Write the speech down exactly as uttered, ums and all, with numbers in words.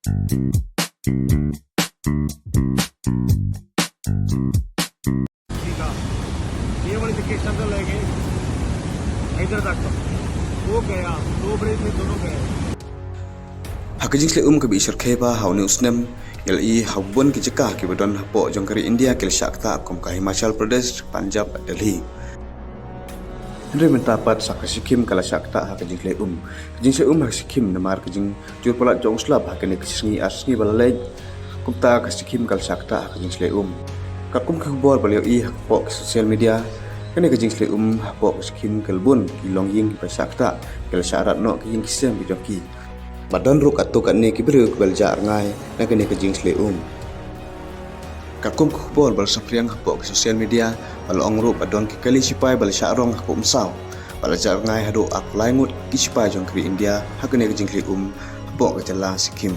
ये वाली जगह चंदन लेके इधर तक वो गया, दो ब्रिज में दोनों गए। Ha ka jingsleh um kaba i shyrkhei ba ha une u snem, ngi la ïohi ha bun ki jaka kiba don hapoh jong ka ri India ki la shah ktah kum ka Himachal Pradesh, Punjab, Delhi. Hynrei mynta pat sa ka Sikkim ka la shah ktah ha ka jingsleh um. Ka jingsleh um ha ka Sikkim namar ka jing jur palat jong u slap ha kane ka sngi ar sngi ba la leit. Kumta ka Sikkim ka la shah ktah ha ka jingsleh um. Katkum ki khubor ba la ïohi hapoh ki social media, kane ka jingsleh um hapoh ka Sikkim ka la bun ki longïing kiba shah ktah, ki la shah rat noh ki ïing ki sem ki jong ki. Bad don ruh katto katne ki briew kiba la jah rngai na kane ka jingsleh um. Katkum ki khubor ba la saphriang hapoh ki social media, ba la ong ruh ba don ki kali shipai ba la shah rong ha ka Umsaw, ba la jah rngai haduh arphew lai ngut ki shipai jong ka ri India ha kane ka jingsleh um hapoh ka jylla Sikkim.